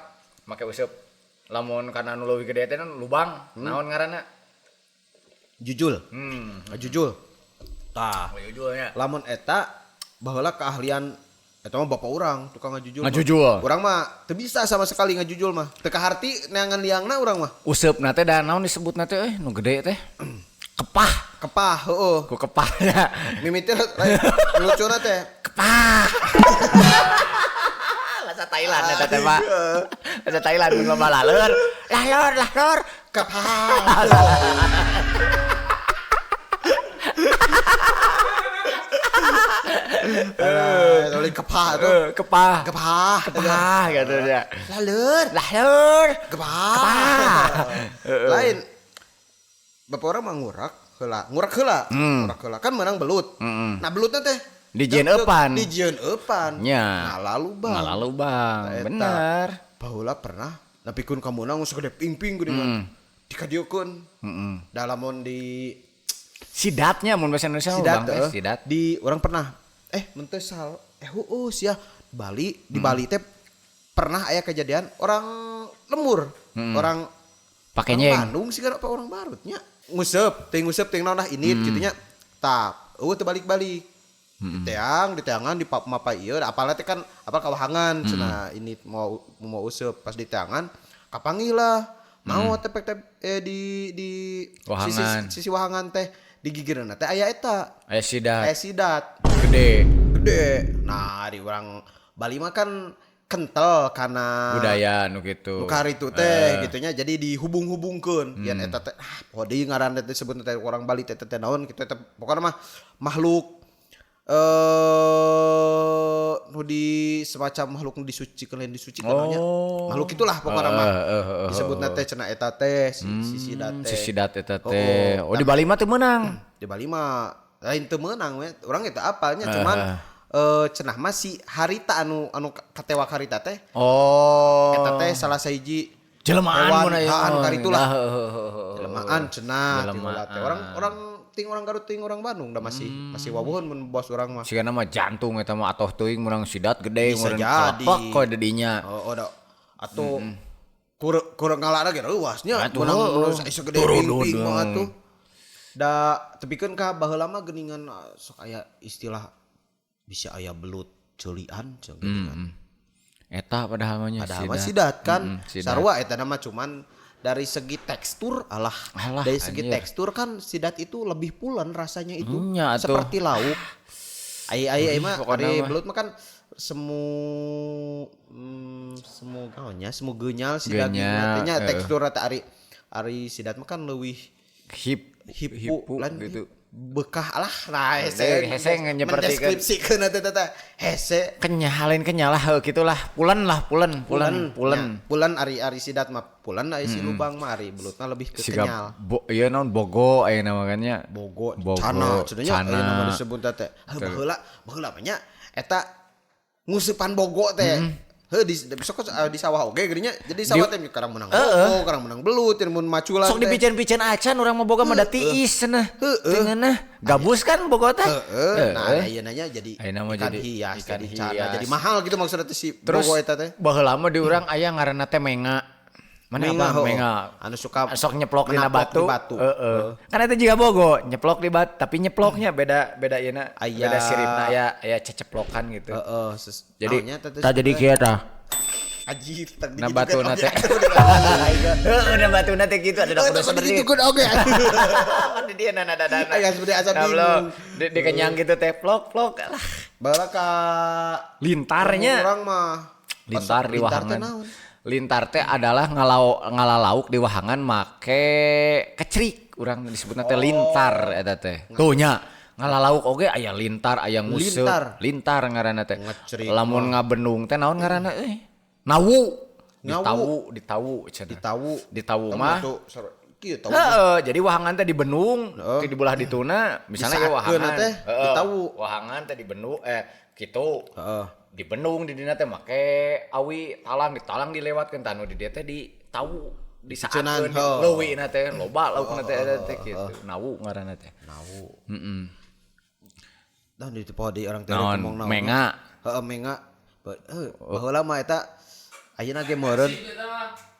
make useup. Lamun kana nu leuwih gede teh naon lubang naon ngaranna? Jujul. Jujul. Tah. Jujulnya. Lamun eta baheula keahlian Eta mah bapak urang tukang ngajujul. Ngajujul. Urang mah teu bisa sama sekali ngajujul mah. Teu kaharti neangan liangna urang mah. Useupna teh da naon disebutna teh euy nu gede teh. Kepah. Kepah heueuh. Ku kepahnya. Mimitir lucuna teh. Kepah. Bahasa Thailand eta teh Pak. Bahasa Thailand mun loba laleur. Laleur, laleur, kepah. Lain kepah tuh. Kepah. Kepah. Kepah gitu ya. Laleur. Laleur. Kepah. Lain. Bapak orang mah ngurak heula. Ngurak heula. Ngurak heula kan menang belut. Nah belutna teh dijieun eupan. Dijieun eupan. Nya. Ngalalu bang. Ngalalu bang. Bener. Baheula pernah nepikeun ka meunang sagede ping-ping geuning. Dikadiekeun. Heeh. Da lamun di sidatnya mun bahasa Indonesia sidat, bang teh sidat. Di orang pernah mun teu sal heueuh sia Bali di Bali teh pernah aya kejadian orang lembur, orang pake nyeng. Bandung sih apa orang Barutnya nguseup, teuing naon lah ini kitu nya. Tah, eueuh teu balik-balik. Diteang, diteangan di mapa ieu, apalna teh kan apal kawahangan cenah ini mau useup pas diteangan kapanggih lah. Mau teh di wahangan. Sisi wahangan teh di gigireunna teh aya eta. Aya sidat. Aya sidat. Gede. Gede. Nah, di orang Bali mah kan kental karena budaya nu kitu. Nu karitu teh gitunya jadi dihubung-hubungkeun. Yen eta teh ah poho deui ngaran teh disebut teh orang Bali teh teh naon kitu teh pokona mah makhluk nu di semacam makhluk nu disucikan lain disucikan namanya. Makhluk itulah pokona mah. Disebutna teh cenah eta teh si sidat teh. Si sidat eta teh. Oh, di Bali mah teu meunang. Di Bali mah lain teu meunang we. Urang eta apalnya cuman cenah mah si harita anu katewak harita teh. Oh. Eta teh salah sahiji jelema mun aya anu karitulah. Jelemaan cenah teh. Orang ting orang Garut ting orang Bandung dah masih wawuhun mun bos urang mah. Sigana mah jantung eta mah atoh teuing meunang sidat gede bisa meureun jadi. Kok dedinya. Oh, da atuh kurang ngalana ge leuasnya meunang isa gede ping mah atuh. Da tepikeun ka baheula mah geuningan sok aya istilah bisa aya belut ceulian cenah geuningan. Eta padahal mah nya padahal mah sidat kan. Sarua eta mah cuman dari segi tekstur alah dari segi anjir. Tekstur kan sidat itu lebih pulen rasanya itu seperti lauk. Ai mah ari belut mah kan semu semu naonnya semu genyal si daging nya tekstur teh ari sidat mah kan leuwih hipu lan gitu. Bekah alah nah hese hese nyepertikeun mendeskripsikeun teh teh hese kenyalin kenyal lah gitulah pulen lah pulen pulen pulen pulen ari sidat mah pulen ari si lubang mah ari belutna lebih ke kenyal. Ieu naon bogo ayeuna makanya bogo cana cenah nya ayeuna mah disebut teh baheula baheula mah nya eta nguseupan bogo teh. Heuh di besok di sawah oge geuning nya. Jadi sawah teh karang menang bogo, karang menang belut, mun maculan sok dipiceun-piceun acan urang mah boga mah da tiis cenah. Teu ngeunah. Gabus kan bogo teh. Heeh. Nah ayeuna nya jadi ikan hias, jadi cana, jadi mahal gitu maksudna teh si bogo eta teh. Baheula mah di urang aya ngaranna teh menga. Mana apa menga? Anu suka sok nyeplok dina batu. Heeh. Kan eta juga bogo, nyeplok di batu, tapi nyeploknya beda beda ieuna, beda siripna aya aya ceceplokan gitu. Heeh. Jadi tah jadi kieu tah. Anjir, na batuna teh. Heeh, na batuna teh kitu ada kudu seperti itu oge. Kan di dieu nana-nana. Aya seperti asa bingung. Di kenyang gitu teh plok-plok lah. Baheula ka lintarnya. Urang mah lintar di wahangan. Lintar teh adalah ngalalauk di wahangan make kecrik urang disebutna teh lintar eta teh. Tuh nya ngalalauk oge aya lintar aya nguseup. Lintar ngaranna teh. Lamun ngabendung teh naon ngaranna euy? Nawu. Ditawu cenah. Ditawu mah. Kieu tawu. Heeh, jadi wahangan teh dibendung, di belah dituna misalnya ya wahangan teh ditawu. Wahangan teh dibendung kitu. Heeh. Dibendung di dina teh make awi talang ditalang dilewatkeun tanu di dieu teh ditawu disaakeun leuwina teh loba laukna teh eta teh kitu nawu ngaranna teh nawu heeh. Nah di poho di orang teh ngomong naon menga heeh menga baheula mah eta ayeuna ge meureun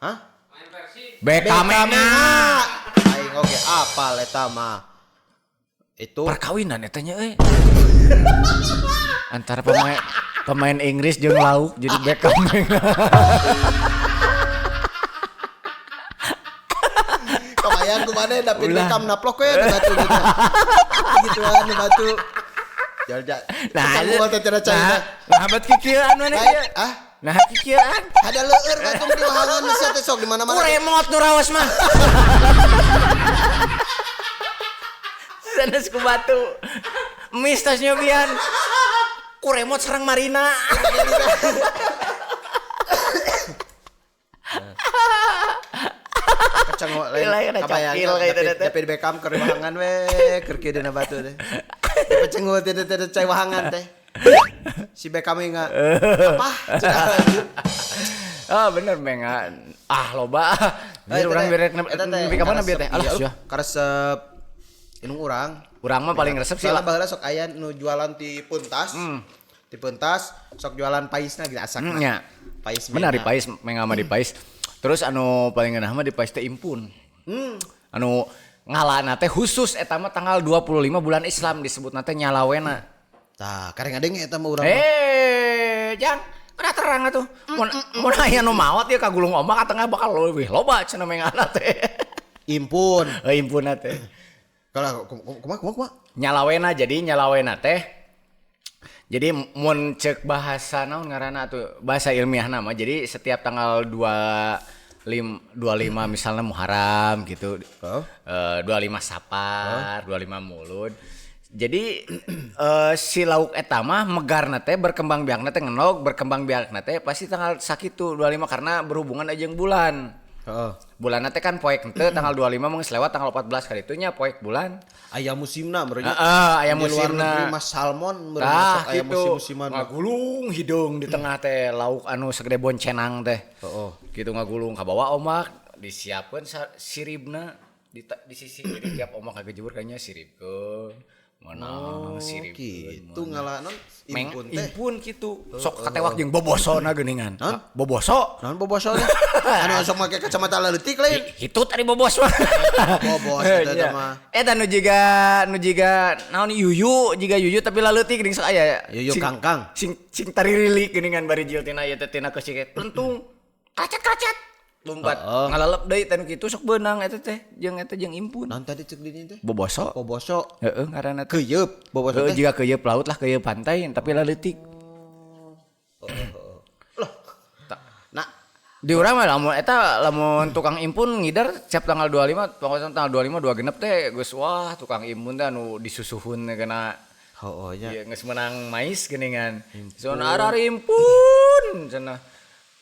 hah main versi BK menga aing oge apal eta mah itu perkawinan eta nya euy antara pemain Pemain Inggris jeung lauk jadi Beckham. Kebayang kumane David Ulah. Beckham naplok we nu batu gitu. Gituan nu batu. Jal jal. Nah, Nah, teh cenah cai. Nah, bet kikieuan maneh Lain, kieu. ah, Nah, kikieuan. ada leueur batu di wahangan sia teh sok di mana-mana. Ku remote nu rawas mah. Sanes ku batu. Mis tas nyobian. Ku remote serang Marina. Kacang lain. Lain, Kabayang cokil kayak David, itu, teh. David Beckham keur wahangan we keur kieu dina batu teh. Dipecengul teh teh teh cai wahangan teh. Si Beckham enggak apa? Cenah. Ah bener menga. Ah loba. Biar urang biar nepi ka mana bieu teh? Alah sia. Karesep inung urang. Urang mah paling resep sih Soalnya lah. baheula sok aya nu jualan ti Puntas. Ti Puntas sok jualan paisna gitu asakna. Nya. Pais Benar di menga. pais menga mah di pais. Terus anu paling ngeunah mah di pais teh impun. Anu ngalana teh khusus eta mah tanggal 25 bulan Islam disebutna teh nyalawena. Tah, kareng adeng eta mah urang. mah. Eh, jang, udah terang atuh. Mun mun aya nu maot ya kagulung ombak ka tengah bakal leuwih loba cenah mengana teh. Impun. Heuh impunna teh. Kalau kumaha kumaha kumaha? Nyalawena jadi nyalawena teh. Jadi mun cek bahasa naon ngaranna atuh bahasa ilmiah nama jadi setiap tanggal 25 misalnya Muharram gitu. Oh. 25 Sapar, 25 Mulud. Jadi si lauk eta mah megarna teh berkembang biakna teh ngenog, berkembang biakna teh pasti tanggal sakitu 25 karena berhubungan aja jeung bulan. Heeh. Bulanna teh kan poek henteu tanggal 25 mah geus lewat tanggal 14 kali itunya poek bulan. Aya musimna meureun. Heeh, aya Di luar musimna. negeri mah salmon meureun Tah sok aya gitu. musim-musiman. Ngagulung hidung di tengah teh lauk anu segede boncenang teh. Heeh. Gitu ngagulung ka bawah omak disiapkeun siribna di sisi kiri tiap omak kagejebur kayaknya siribkeun. Menang siribkeun. Gitu ngala non Meng, impun teh. impun gitu. Sok katewak jeung bobosona geuningan. Boboso. Naon boboso teh? Anu sok make kacamata leutik lain. Hitut ari bobos mah. Bobos eta Nya. mah. Eta nu jiga naon yuyu, jiga yuyu tapi laleutik geuning sok aya. Yuyu Sing- kangkang. Sing sing taririlik geuningan bari jil tina ieu teh tina keusik lentung. Kacet-kacet. Lompat. Heeh. Ngalalep deui teh nu kitu sok beunang eta teh jeung eta jeung impun. Naon tadi cek dini teh? Boboso. Boboso. Heeh ngaranna teh. Keuyeub boboso Heeh teh. jiga keuyeub laut lah keuyeub pantai tapi laleutik. Nah, Di urang mah lamun eta lamun tukang impun ngidar siap tanggal 25, pokoknya tanggal 25 dua genep teh geus wah tukang impun teh anu disusuhun teh kena heeh nya. ieu geus menang mais geuningan. Zona arar impun cenah.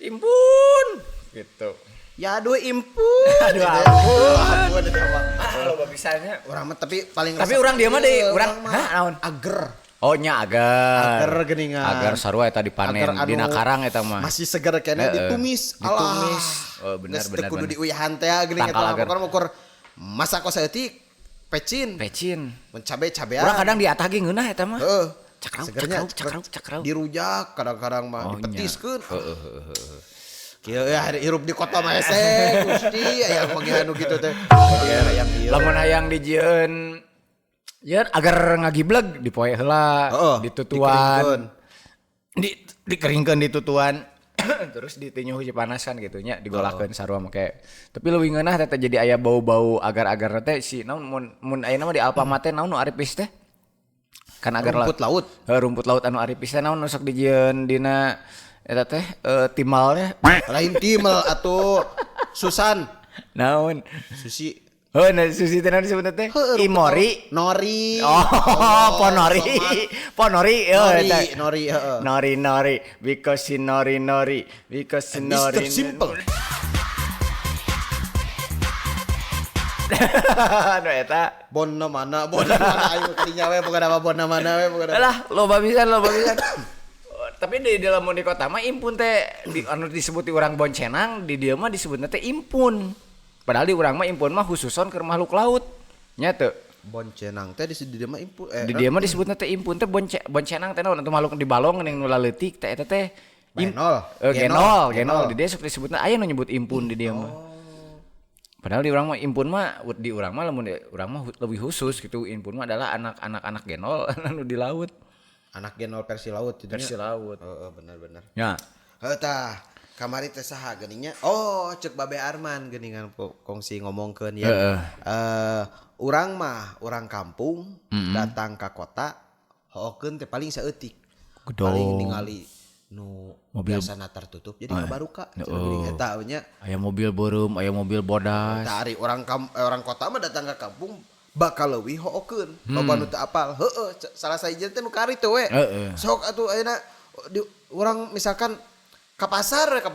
Impun gitu. Ya aduh impun. Aduh, Gitu ya. ampun. Ampun eta mah. Ah, loba bisanya. Urang mah tapi paling Tapi resep urang dia mah deui, ieu, urang mah. hah naon? Ager. Oh nya agar. Agar geuningan. Agar sarua eta dipanen Agar anu dina karang eta mah. Masih seger keneh Heeh. ditumis. Ditumis. Alah. Oh, benar, Geus teu benar, kudu benar. diuyahan teh geuning eta Tangkal mah agar. pokona ukur masak kok saeutik pecin. Pecin. Mun cabe-cabean. Urang kadang di atah ge ngeunah eta mah. Heeh. Cakrau, Segernya, cakrau, cakrau, cakrau. Dirujak kadang-kadang mah Oh, nya. dipetiskeun. Heeh, heeh, heeh. Kieu ya hirup di kota mah hese Gusti aya panggilan nu kitu teh. Hayang ieu. Lamun hayang dijieun yeun agar ngagibleg dipoe heula, Heeh, ditutuan. Di dikeringkeun ditutuan. Terus ditinyuh dipanasan gitu nya, digolahkeun sarua make. Tapi leuwih ngeunah teh jadi aya bau-bau agar-agar teh si naon mun mun ayeuna mah di Alfamart teh naon nu aripis teh? Kan agar Rumput laut. Heuh, rumput laut anu aripis teh naon nu sok dijieun dina eta teh timal teh. Lain timel atuh Susan. Naon? Susi. Heuh, nah, susi teh naon disebutna teh? Heuh, rumput Imori. laut. Nori. Oh, ponori. somat. Ponori, oh, Nori, eta. nori, heeh. Nori nori because she nori nori because she nori. Mr. Simple. Nu eta. Bona mana, bona mana aing kadinya we bukan apa bona mana we bukan. apa. Alah, loba pisan, loba pisan. Tapi di dalam di kota mah impun teh di anu disebut di urang boncenang, di dieu mah disebutna teh impun. Padahal di urang mah impun mah khususon keur makhluk laut. Nya teu. Boncenang teh di dieu mah impun Di dieu mah disebutna teh impun teh boncenang teh naon atuh makhluk di balong geuning nu laleutik teh eta teh. Genol. Genol, genol. Di dieu sok disebutna aya nu nyebut impun di dieu mah. Padahal di urang mah impun mah di urang mah lamun di urang mah lebih khusus gitu. Impun mah adalah anak-anak anak genol anu di laut. Anak G0 versi laut gitu nya. Versi laut. Heeh, bener-bener. Ya. Heuh tah, kamari teh saha geuning nya? Oh, cek Babe Arman geuningan kongsi ngomongkeun ya. Heeh. Urang mah urang kampung datang ka kota hookeun teh paling saeutik. Gedong. Paling ningali nu Mobil. biasana tertutup jadi kabaruka cenah geuning eta we nya. Aya mobil beureum, aya mobil bodas. Tah ari orang orang kota mah datang ka kampung bakal leuwih hookeun. Loba nu teu apal. Heueuh, salah sahiji teh nu kari teh we. Heeh. Sok atuh ayeuna di urang misalkan ka pasar, ka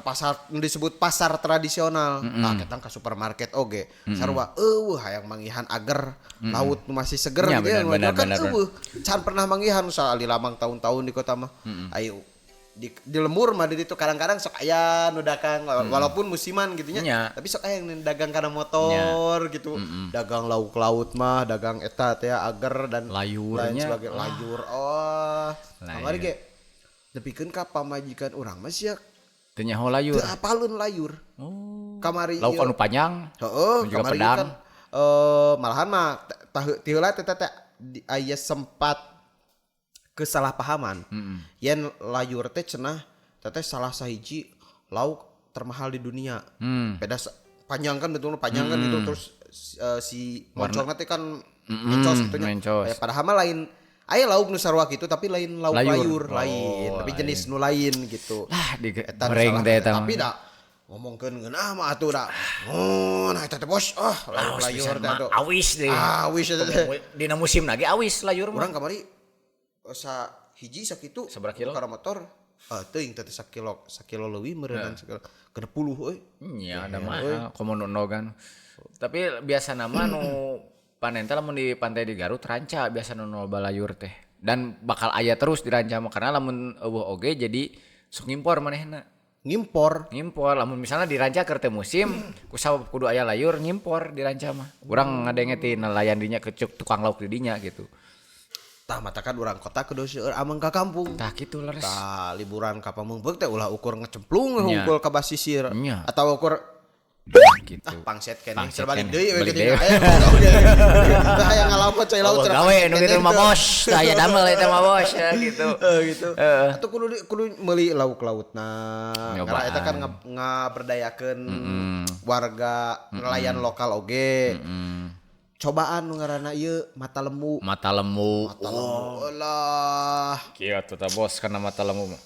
pasar nu disebut pasar tradisional. Nah, ketang ka supermarket oge. Sarua eueuh hayang manggihan ager laut nu masih seger Ya, gitu ya. benar, Nu kan benar, benar. eueuh can pernah manggihan salali lamang tahun-tahun di kota mah. Ayo di lembur mah di ditu kadang-kadang sok aya nu dagang walaupun musiman gitu nya. Nya. Tapi sok aya nu dagang kana motor gitu. Dagang lauk laut mah, dagang eta teh ager dan Layurnya. lain sebagai layur. Oh, kamari Layur. ge nepikeun ka pamajikan urang mah sia Teu nyaho layur. teu apaleun layur. Oh. Kamari Lauk ieu. anu panjang. Heeh, Nu juga kamari pedang. kan malahan mah tah ti heula teh teh aya sempat kesalahpahaman. Yen layur teh cenah teh salah sahiji lauk termahal di dunia. Beda panjang kan betul panjang kan gitu terus si moncongna teh kan mencos gitu nya. mencos. Aya padahal mah lain aya lauk nu sarua kitu tapi lain lauk Layur. layur, Oh, lain, tapi jenis nu lain gitu. Lah di Eta nu goreng salah teh eta mah. Tapi da ngomongkeun ngeunah mah atuh da. Oh, nah eta teh bos. Ah, lauk Awis layur pisan teh mah, atuh. awis deh. Awis eta teh. Dina musim lagi awis layur mah. Urang kamari sa hiji sakitu Sabaraha kilo? kana motor. Ah, teuing teh sakilo, sakilo leuwih meureunnan sakilo. 60 euy. Iya, ada mah komo nu kan. Tapi biasa nama nu panen teh lamun di pantai di Garut ranca biasa nu loba layur teh. Dan bakal aya terus di ranca mah karena lamun eueuh oge jadi sok ngimpor manehna. Ngimpor. Ngimpor lamun misalnya di ranca keur teu musim ku sabab kudu aya layur ngimpor di ranca mah. Urang ngadenge ti nelayan dinya ke cuk tukang lauk di dinya gitu. Tah matakan urang kota kudu seueur ameng ka kampung. Tah kitu leres. Tah liburan ka Pameungpeuk teh ulah ukur ngecemplung Nya. hungkul ka basisir Nya. atau ukur Gitu. ah pangset keneh Pangset balik keneh. deui we Balik geuning. deui. Aya tah aya ngalamun cai laut Oh, cenah gawe pangset nu kitu keneh mah teu. bos, tah aya damel eta mah bos ya gitu. Eh, gitu. Heeh. Atau kudu kudu meuli lauk-lautna. Karena Nyobaan. eta kan ngaberdayakeun warga nelayan lokal oge. Cobaan nu ngaranna ieu mata lembu. Mata lemu. Mata lembu. Alah, Kieu atuh tah bos kana mata lemu mah.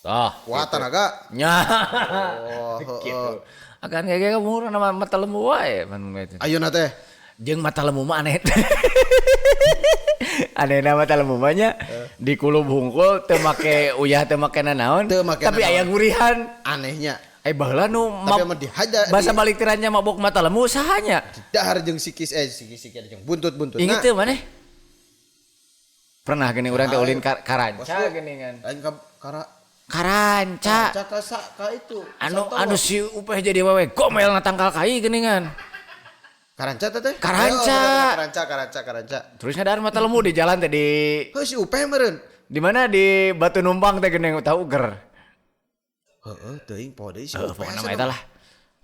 Tah, kuat tenaga. nya. Oh, heeh. Gitu. Akan kayak kamu nama mata lemu wae pan gitu. Ayeuna teh. Jeung mata lemu mah aneh. Aneh na mata lemu mah nya di kulub hungkul teu make uyah teu make nanaon, Teu make tapi aya nanaon. gurihan. Anehnya. Eh baheula nu Tapi emang dihaja basa balik tiranya mabok mata lemu sahanya. Dahar jeung sikis sikis sikis jeung buntut-buntut. Ingat teu maneh? Pernah gini urang teh ulin ka karanca geuningan. Lain ka kara Karanca. ka sa ka itu. Anu Santowo. anu si upeh jadi wewe gomel na tangkal kai geuningan. Karanca teh teh? Karanca. Oh, karanca, karanca, karanca. Terus ngadaan mata lemu di jalan teh di Heuh si upeh meureun. di mana di Batu Numpang teh geuning tahu ger. Heeh, teuing poho deui si Heeh, upeh. pokona mah eta lah.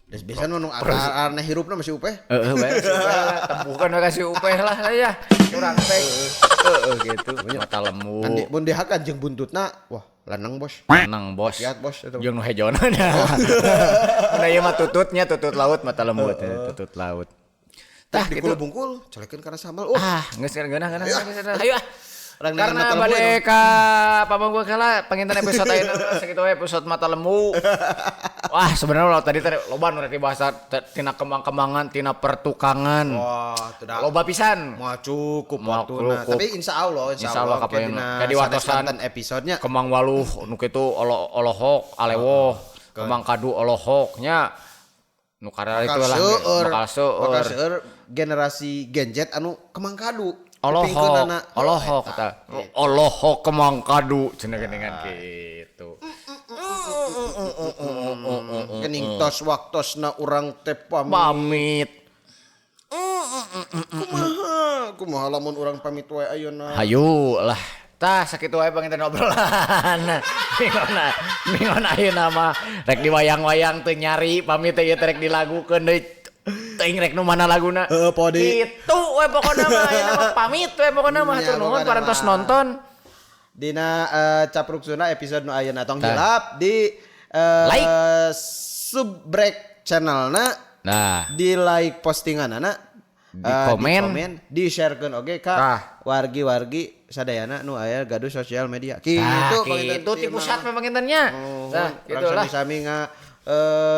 Geus biasa nu aneh hirupna masih upeh. Heeh, bae si upeh lah, tempuhkan we ka si upeh lah ya. Kurang teh. Heeh gitu. Mata lemu. Kan di, mun dihakan jeung buntutna, wah lanang bos. Tenang bos. Lihat bos eta. Jeung nu hejona nya. Mun ieu mah tututnya tutut laut mata lemu teh, tutut laut. Tah Di gitu. kulo bungkul, colekeun kana sambal. Oh, Ah, geus geunah geunah geunah. Ayo ah. Orang dengan Karena mata lemu bade itu. ka pamangku kala penginten episode ayeuna sakitu we episode mata lemu. Wah, sebenarnya lo tadi teh loba nu rek dibahas tina kembang-kembangan, tina pertukangan. Wah, teu da. Loba pisan. Moal cukup Moal waktuna. cukup. Tapi insya Allah, Insya Allah ke kapayun. dina Kayak di waktosan sanes episodenya. Kembang waluh nu kitu olohok alewoh, kembang kadu olohok nya. Nu karena itu lah Bakal bakal Bakal seueur. seueur generasi Gen Z anu kemang kadu. Olohok, Kupingkeunana. olohok kata. Olohok kemang kadu cenah geuningan gitu. Gening tos waktosna urang teh pamit. Pamit. Kumaha? Kumaha lamun urang pamit wae ayeuna. Hayu lah. Tah sakitu wae panginten obrolan. Minggon minggon ayeuna mah rek diwayang-wayang teu nyari pamit teh ieu teh rek dilagukeun deui. Teuing rek nu mana laguna. Heuh, podi. Kitu we pokona mah ayeuna mah pamit we pokona mah Nya, hatur nuhun pokona parantos mah. nonton. Dina Capruk Sunda episode nu ayeuna, tong Tah. hilap di Like. Subrek channelna, Nah, di like postinganana, Di komen. di komen, di sharekeun oge ka Tah. wargi-wargi sadayana nu aya gaduh sosial media. Kitu. Nah, Panginten gitu ti ti pusat mah. memang nya. Oh, Nah, urang gitulah. sami-sami nga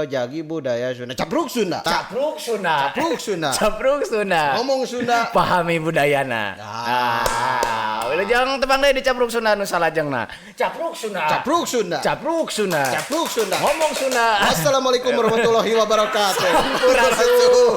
jagi budaya Sunda. Capruk Sunda. Capruk Sunda. Capruk Sunda. Capruk Sunda. Ngomong Sunda. Pahami budayana. Ah, wilujeng tepang deui di Capruk Sunda nu salajengna. Capruk Sunda. Capruk Sunda. Capruk Sunda. Capruk Sunda. Ngomong Sunda. Wassalamualaikum warahmatullahi wabarakatuh. Sampurasun.